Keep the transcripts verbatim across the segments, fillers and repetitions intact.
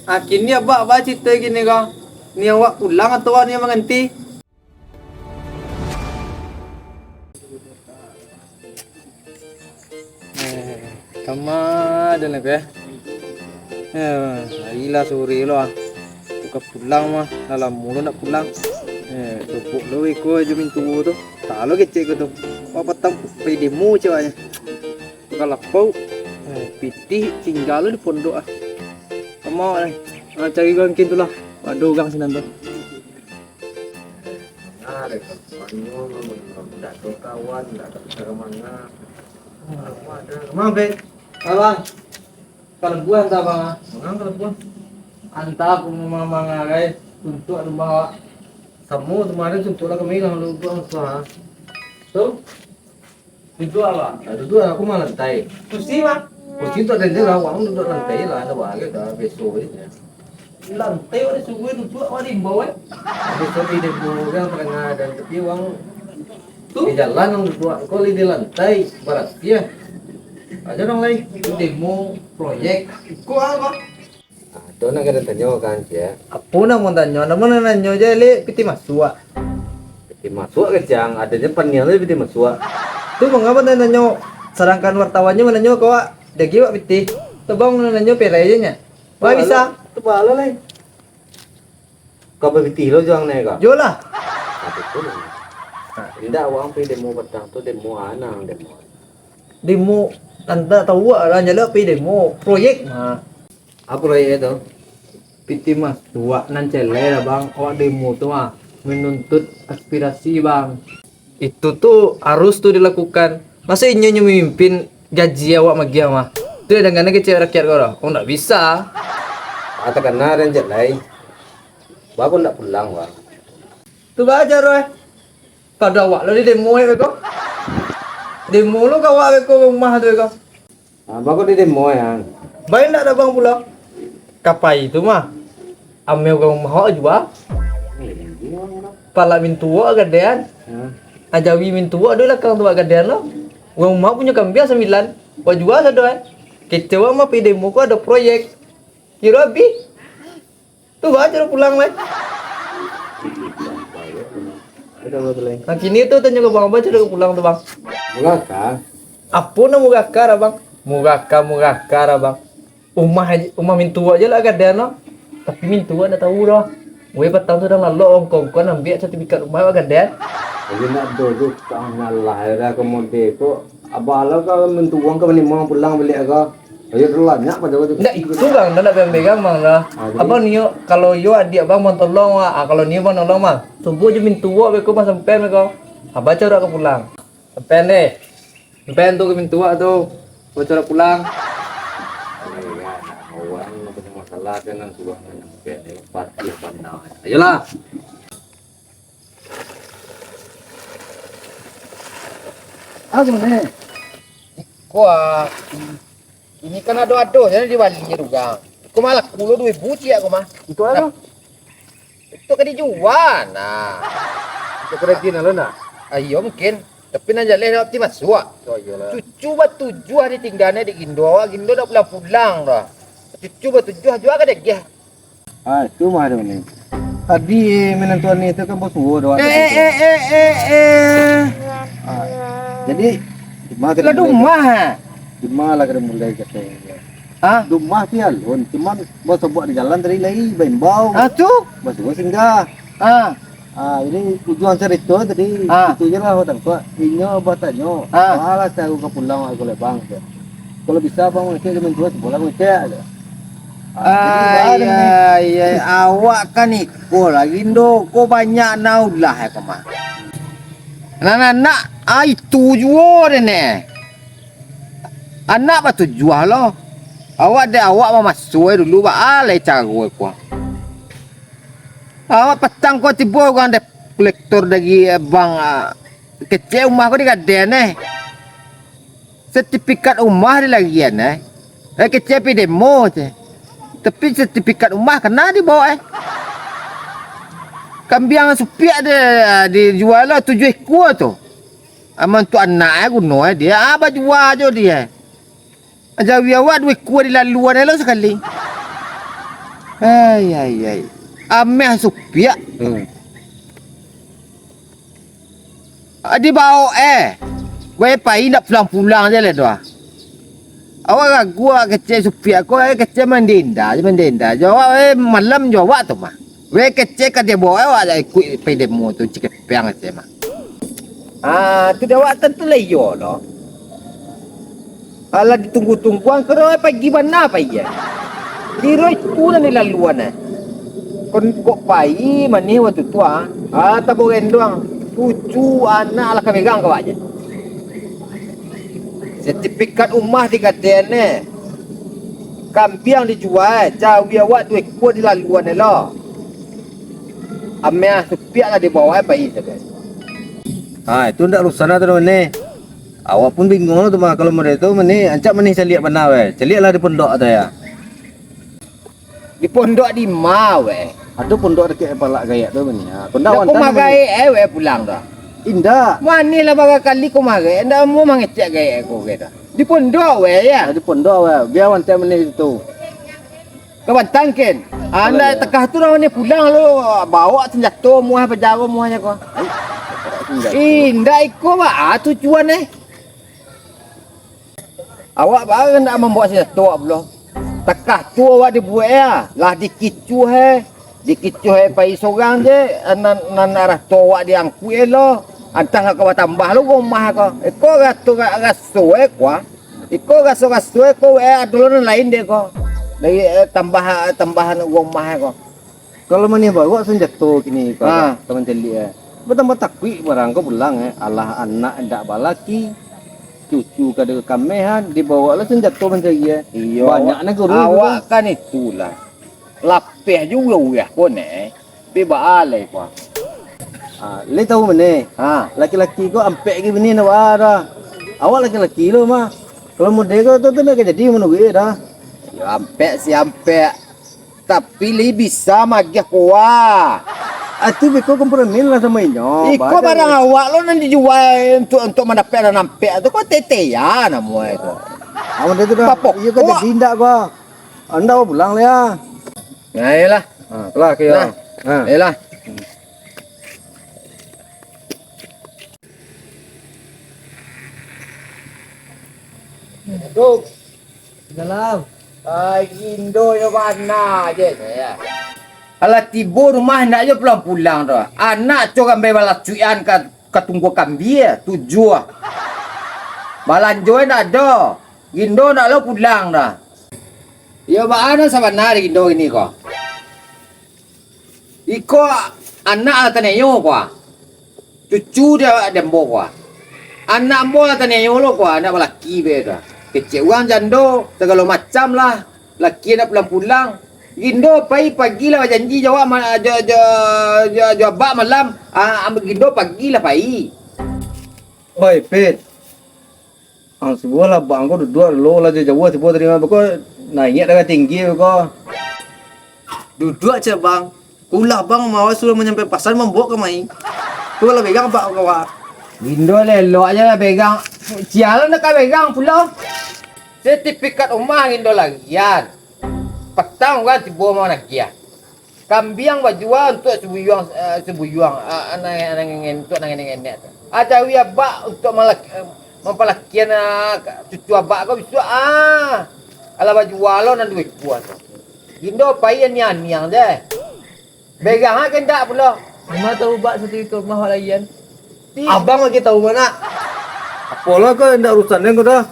Ah, kini abak baa carito kini ko? Ni awak pulang atau awak ni manganti? Eh, kama ado nak eh? Eh, hari lah sore lo ah. Buka pulang mah, lah lamo lo nak pulang. Eh, sobok lo iko jo mintuo tu. Talo kecek ko tu. Wah, patang pai demo ceweknyo. Bukan lapau. Eh, pitih tingga lo di pondok ah. Kama eh? Ah, cari urang kin tu lah. Ado urang sinan tu. Manga dek kawan, ndak ado kawan, ndak ado cara manga. Manga, Bek? Abang, kalebuah antah, Bang, ah? Manga kalebuah? Antah aku manga-manga, guys. Tuntuak rumah awak. Samo kemarin tuntuak lah kami lah, lu buang usaha. Tu? Duduak, Bang. Ah, duduak, aku mah lantai. Kursi, Bang? Kursi tu ado lah, wang duduak lantai lah, ado wagai dah, biaso je. Lantai awak disuruah duduak, awak diimbau, eh? Biaso di demo kan, padanga dan tapi wang tu? Di jalan wang duduak, kok di lantai, barasiah ya. Aja orang lain. Itu demo proyek. Iko ah, Bang. Ah, tu nak kena tanyo kan, sia. Apo nak mau tanyo? Namo nak nanyo je, Lek, pitih masuak. Pitih masuak, kecang, adonyo paniang tu pitih masuak. Tu mangapa nak nanyo, sadangkan wartawannyo mananyo ka awak, dagi awak pitih. Tu bang nak nanyo perai je nyo. Wah, bisa. Tu bala lai. Ka bapitih lo juang ne ka? Yo lah. Nah, betul. Indak, awak pai demo patang tu, demo anang, demo. Demo, anda tahu lah, nyala pai demo, proyek mah. Apo proyek tu? Pitih masuak nan celek lah, Bang. Awak demo tu mah, menuntut aspirasi, Bang. Itu tu harus tu dilakukan. Masa inyo nyo mamimpin gaji awak magiah mah? Tu didangana kecek rakyat ko doh. Oh, ndak bisa. Ah, takana den cek lai. Baa kok ndak pulang, Bang? Tu baa caro, eh? Kado awak lo di demo, eh, beko. Demo lo ka awak beko rumah tu, beko. Ah, baa kok di demo, ya? Bae ndak ado bang pulo. Kapai tu mah. Ameh urang rumah awak jua. Palak mintuo awak gadean. Hah? Ajawi mintuo ado lakang tu awak gadean lo. Urang rumah punyo kambiang sambilan. Awak jua sado, eh. Kecek awak mah pai demo ko ado proyek. Kiro abih. Tu baa caro pulang lai. Nah, kini tu tanyo ka bang, baa caro pulang tu, Bang? Murah kah? Apo nan murah kah, Bang? Murah kah, murah kah, Bang? Umah, umah mintuo je lah gadean lo. Tapi mintuo ndak tahu doh. Weh, patang tu dah lalok, ongko-ongko ambiak sertifikat rumah awak gadean. Jadi nak duduk tangah lah, ya, komode ko. Abah lo ka mintuo ka manimang pulang baliak ko. Ayo dulu lah, nyak pada waktu. Ndak itu, Bang, ndak berang-berang, Bang, lah. Ah, jadi? Abang nio, kalau yo adiak Bang, Bang tolong, ah, kalau nio Bang tolong, Bang. Subuah je mintuo beko, Bang, sampean beko. Abah caro ka pulang. Sampean deh. Sampean tu ka mintuo tu. Abah caro pulang. Ayo, ya, nak orang nak punya masalah, jangan suruh nanya sampean ni. Pasti pandang. Ayolah. Ah, gimana? Iko, ah, ini kan ado-ado sajo dibali urang. Iko malah kulo duo ribu ciek ko mah. Itu apa? Itu ka dijua, nah. Itu karajinan lo, nah? Ah, iyo, mungkin. Tapi nan jaleh awak pitih masuak. Oh, iyolah. Cucu batujuah ditingganyo dek Gindo. Awak Gindo dak pulang-pulang doh. Cucu batujuah jua ka dageh. Ah, itu mah ado ni. Tadi minantu Ani tu kan basuo doh. Eh, eh, eh, eh, eh, eh. Ah, jadi, di ma ka dimulai? Lah, di ma, ha? Di ma lah ka dimulai kato. Hah? Di ma ti alun, cuman basobok di jalan tadi lai, baimbau. Ah, tu? Basuo singgah. Ah. Ah, jadi ujuang carito tadi, ah, itu je lah, Bang. Inyo batanyo, ah, "Alah, caro ka pulang awak ko lai, Bang," cek. "Kalau bisa, Bang, mangecek ka mintuo, cubolah mangecek," cek. Ah, jadi, baa dek ni? Ai, ai, awak kan iko lah, Gindo, ko banyak nan ulah, eh, ko mah. Nan anak, ah, itu juo dek ni. Anak batujuah lo. Awak dek awak mamaso dulu, baa lai caro ko. Awak patang ko tibo urang dek kolektor dari, eh, bank, ah, kecek umah ko digadean, eh. Sertifikat umah dilarian, eh. Eh, kecek pai demo, cek. Tapi sertifikat umah kana dibao, eh. Kambiang supiak di, dijua lo tujuah ikua tu. Aman tu anak, eh, guno, eh, dia, ah, bajua jo dia. Ajawi awak duo ikua dilaluan elok sakali. Ai, ai, ai. Ameh supiak. Hmm. Ah, dibaok, eh. Weh, pai ndak pulang-pulang je lah tu, ah. Awak ragu, awak kecek supiak ko, eh, kecek mandenda je, mandenda je. Awak, eh, malam jo awak tu mah. Weh, kecek ka dia baok, eh, awak dak ikuik pai demo tu, cikepeng kecek mah. Ah, tu dek awak tantu lah iyo lo. Alah ditunggu-tungguan, kiro pagi bana pai, eh. Kiro itu nan dilaluan, eh. Kon kok pai manih waktu tu, ah. Ah, tabo gendong. Cucu anak lah kamegang ka awak je. Sertifikat umah digadaian, eh. Kambiang dijua, jawi awak duo ikua dilaluan, eh, lo. Ameh supiak lah dibaok, eh, pai sajo. Ha, itu ndak urusan lah tu, Manih. Awak pun bingung tu mah, kalau model tu, Manih, ancak Manih caliak bana weh. Caliaklah di pondok tu, ya. Di pondok di ma weh? Ado pondok dakek palak gaek tu, Manih. Ha, pondok. Ndak ko magaek, eh, weh pulang tu. Indak. Manih lah bara kali ko magaek, ndak mau mangecek gaek ko, gitu. Di pondok weh, ya? Ha, di pondok weh. Bia ancak Manih situ. Ka bantang ken. Ah, ndak takah tu lah, Manih pulang lo, baok senjato muah, pajaro muahnyo ko. Ai, senjato. Indak iko, baa tujuan, eh? Awak baa ndak mambaok senjato awak pulo? Takah tu awak dibuek, ah. Lah dikicuah, eh. Dikicuah, eh, pai sorang je, nan, nan arato awak diangkuik, eh, lo. Antah lah ka batambah lo rumah ko. Iko rato, raso, eh, kuah. Iko raso-raso ko, eh, ado lo nan lain dek ko. Dari, eh, tambah, tambahan rumah ko. Kalau Manih baok senjato kini ko, ha, ka mancaliak, eh. Batambah takuik barang ko pulang, eh. Alah anak indak balaki, cucu kada kamehan, dibaok lo senjato mancari, eh. Iyo, banyak awak, nagoro awak tu kan itulah. Lapeh jo urang-urang ko neh. Tapi baa lai ko. Ah, lai tahu Manih? Ha. Laki-laki ko ampek ge bini ndak baa doh. Awak laki-laki lo mah. Kalau model ko tu, tu ndak ka jadi manuruik doh. Yo ampek si ampek. Tapi lai bisa magiah kuah. Ah, tu beko kompromi lah samo inyo. Iko barang awak lo nan dijua untuak, untuak mandapek nan ampek tu, ko tetean namo e tu. Ah, model tu doh. Iyo ka jadi ndak ko. Anda pulang lah ya. Nah, iyolah. Ha, pulang ke yo. Nah. Ha. Iyolah. Assalamualaikum. Salam. Ai, Indo yo bana je, ya. Alah tibo rumah, ndak jo pulang-pulang tu. Anak tu rambai balacuikan ka, ka tunggu kambia, tujuah. Balanjo ndak ado. Gindo ndak lo pulang dah. Iyo, baa nan sabana di Gindo kini ko? Iko anak lah taniayo ko. Cucu di, di ambo ko. Anak ambo lah taniayo lo ko, anak balaki be tu. Kecek urang jando, sagalo macam lah. Laki ndak pulang-pulang. Gindo pai pagi lah bajanji jo awak ma-, jo, jo, jo, jo abak malam. Ah, Gindo pagi lah pai. Oi, Pit. Ang subuah lah, bang ko duduak dulu lah, jauah tibo tadi mah, beko naiak darah tinggi beko. Duduak cek bang, ulah bang mawa suruah manyampai pasan mambaok kamari. Tu lah pegang bak ko, Wak. Gindo lelok aja lah pegang. Sia lo nak ka pegang pulo. Sertifikat umah Gindo lagian. Patang urang tibo managiah. Kambiang bajua untuak sabuyuang, eh, sabuyuang, eh, anai, anai ngenek, untuak nan ngenek-ngenek tu. Ajawi abak untuak malak-, eh, mampalakian, ah, cucu abak ko bisuak, ah. Alah bajua lo nan duo ikua tu. Gindo pai aniang-aniang je. Berang ah kendak pulo. Ma tahu bak satu itu rumah wak lagian. Abang lagi tahu ma nak. Apolah ko indak urusan den ko dah.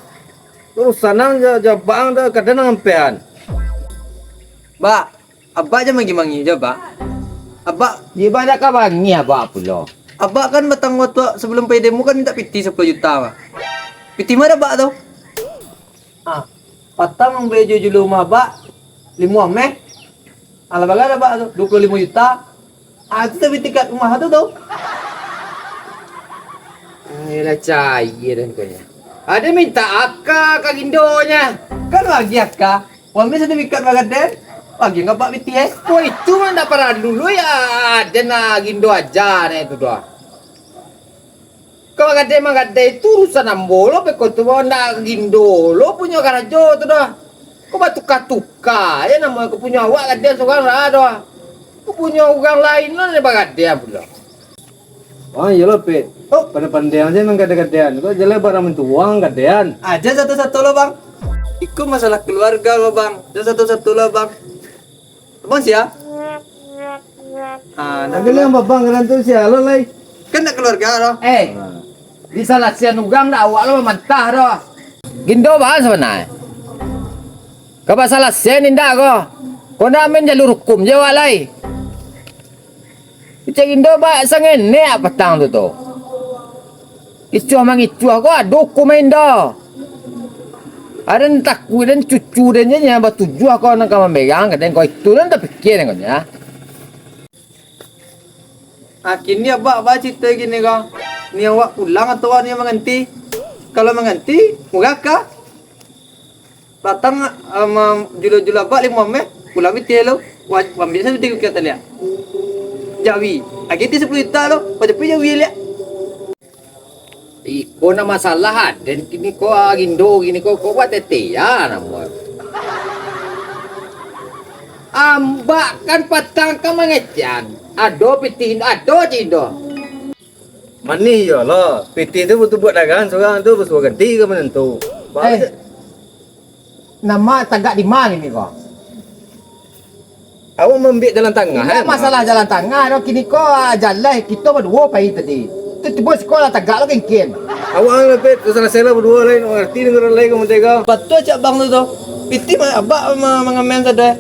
Urusan nang ja-, jabang dah, kadang nang ampean. Bak, Abak jan mangi-mangi jo, Bak. Abak, di bana ka mangi Abak pulo? Abak kan batangguang tu, sabalum pai demo kan mintak pitih sapuluah juta, Bak. Pitih ma dapek tu? Ah, patang mambali jo juluah rumah Abak, limo ameh. Alah, bara dapek tu? Duo puluah limo juta. Ah, tu tapi tingkat rumah tu, tu. Ah, yalah, cair kan kau nya. Ado mintak aka ka Gindo nya. Kan lagi aka. Wak ambil sertifikat bagadai, bagi ngabak B T S. Wah, itu mah ndak paralu lu ya, den Gindo aja nyo tu doh. Ka bagadai-magadai tu urusan ambo lo, beko tu mah ndak Gindo lo punyo karajo tu doh. Ko batuka-tuka je namo ko, punyo awak gadaian surang lah doh. Ko punyo urang lain lo nan bagadean pulo. Oh, iyo lo, Pit. Oh, pandai-pandai aja nan gadai-gadaian. Ko jaleh barang mintuang gadaian. Aja satu-satu lo, Bang. Iko masalah keluarga lo, Bang. Aja satu-satu lo, Bang. Abang sia? Ah, dah Tapi bilang. Yang babang kalian tu sia lo lai. Kan nak keluarga lo. Eh, di salah sian urang dak awak lo mamantah doh. Gindo baa sabananyo? Ka basalah sian indak ko? Ko ndak main jalur hukum je awak lai. Kecek Indo bak sangenek patang tu tu. Icuah mangicuah ko ado hukum Indo. Aden takuik den cucu den je nyo batujuah ko nan ka mamberang ka den ko itu nan tapikia den ko nyo. Ah, kini abak ba carito kini ko. Ni awak pulang atau ni manganti? Kalau manganti, murah ka? Patang, um, um, julo-julo abak limo meh, pulang pitih lo. Wa-, ambiak sajo pitih kukiah taliak. Jawi, agi ti sapuluah juta lo, pajapi jawi liak. Iko nak masalah aden kini ko, ah, Gindo kini ko, ko buat tete ya namo. Ambak kan patang ka mangecekan. Ado pitih, ado cindo. Manih iyo lo, pitih tu butuh buat dagangan surang tu, basuo ganti ka manantu. Eh, nama tagak di ma kini ko? Awak maambiak jalan tangah, Indak eh, masalah jalan tangah, no, kini ko, ah, jalan kito baduo pai tadi. Tu tibo siko lah tagak lo kengken. Awak lah, Pit, salasai lah baduo lai, nak mangarati dengan urang lain ka mantega. Batua cak bang tu, tu. Pitih ma-, abak ma-, mangamen tadi.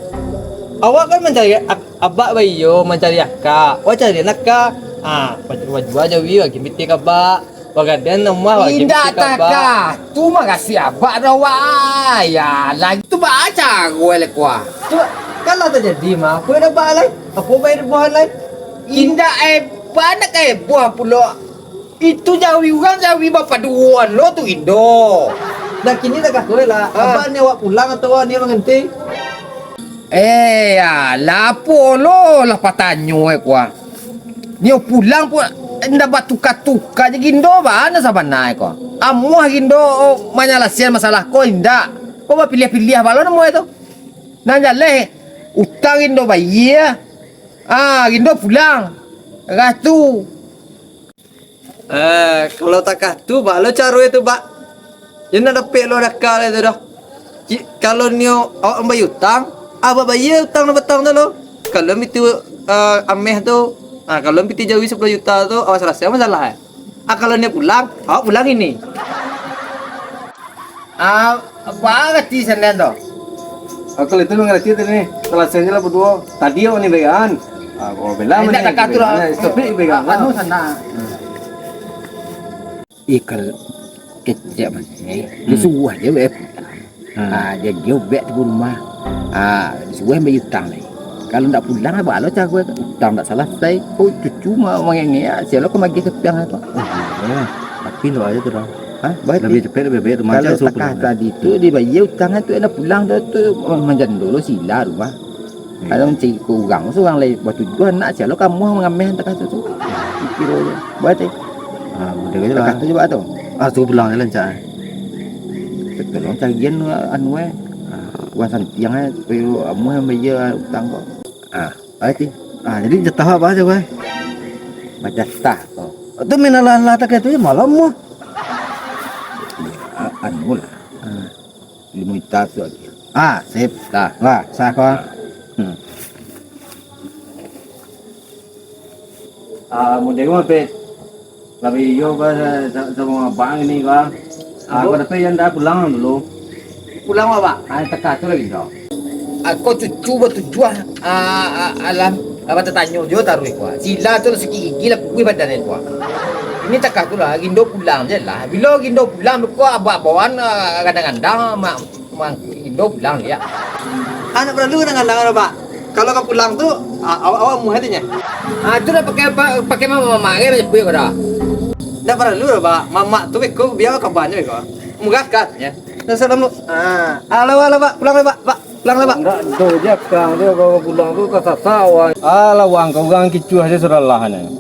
Awak kan mancari ak-, abak baiyo mancari akak. Wah cari anak ka. Ah, bajua-jua jawi bagi pitih ka abak. Bagaden rumah bagi Indak pitih ka abak. Taka. Tu makasih abak dah wah. Ya, lagi tu baa caro le kuah. Tu kan lah tajadi mah. Apo dah abak lai? Apo bai dibuahan lai? Indak eh, banyak eh buah pulo. Itu jawi urang, jawi bapaduoan lo tu Indo. Dah kini dah kasuai lah. Ah. Abak ni awak pulang atau awak ni manganti? Eh, alah, apo lo lah patanyo eh, kuah. Nio pulang pun indak batuka-tuka je Gindo bana sabana eh, ko. Amuah Gindo, oh, manyalasian masalah ko indak. Ko bapiliah-piliah balo namo eh tu. Nan jaleh, utang Gindo bayia. Ah, Gindo pulang. Ratu. Eh, kalau takah tu, baa lo caro itu, Bak? Yo nak dapek lo dakal itu doh. Ci-, kalau nio awak mambayia utang, abak bayia utang nan patang tu lo. Kalau pitih, eh, ameh tu, ah, kalau pitih jawi sapuluah juta tu, awak salasai masalah, eh. Ah, kalau nio pulang, awak pulang ini. Ah, apo arati senden tu? Ah, kalau itu mangarati tadi ni, salasai je lah baduo. Tadi awak ni begaan. Ah, awak bela Indak mani takah tu lah. Nah, stop ni begaan. Anu sana. Hmm. Eh, kalau kecek mani, Hmm. disuruah je, weh. Hmm. Ah, jadi ubek tu rumah. Ah, disuruah bayar utang lai. Kalau ndak pulang, baa lo caro utang ndak salasai. Oh, cucu ma-, mangengek, sia lo ka magih sapiang tu. Oh, iyo. Tapi lo aja tu dah. Ha? Baik. Lebih cepet, lebih baik tu. Kalau Mancai suruh takah pulang. Tadi tu, dibayar utang tu, nak pulang tu, tu manjando lo sila rumah. Hmm. Kalau mancari ka urang, surang lai batujuah, nak sia lo ka amuah mangameh takah tu, tu. Pikir aja. Baik, eh. Ah, mudah aja lah. Takah tu cubo tu. Ah, suruh pulang je lah, Cak. Tolong cagian, anu, eh. Ah, uang santiang, eh, supayo amuah bayar utang ko. Ah, baik, eh. Ah, jadi jatah apo aja, eh? Bajatah ko. Tu main alah-alah takah tu je malam mah. Ah, anu lah. Ah. Limo juta tu lagi. Ah, sip. Dah. Wah, sah ko. Hmm. Ah, mudah mah, Pit. Tapi iyo, ba, sa-, sa-, samo abang ini, Bang. Ah, Apo? Ko dapek Yanda pulang dulu. Pulang, Bang? Ah, takah tu lagi, Bang. Ah, ko cucu batujuah, ah, ah, alam, apo tatanyo jo taruih, ko. Sila tu lah sakik gigi lah, kukuih badan, ko. Ini takah tu lah, Gindo pulang je lah. Bilo Gindo pulang, ko abak bawaan, ah, gadang-gadang, mak. Mang, Indo pulang liak. Ah, ndak paralu nangandang doh, Pak. Kalau ka pulang tu, ah, awak, awak amuah tu nyo. Ah, tu dah pakai, pa-, pakai mamak-mamak ke, banyak kuih kau dah. Ndak paralu doh, Pak. Mamak tu beko, bia kabanyo beko. Murah kat, nyo. Dah salam lu. Ah, alah, alah, Pak. Pulang lah, Pak. Pak, pulang lah, Pak. Ndak doh je, Kang. Dia kalau pulang tu ka sasak, wah. Alah, wang, kau urang kicuah je sudah lah, nyo.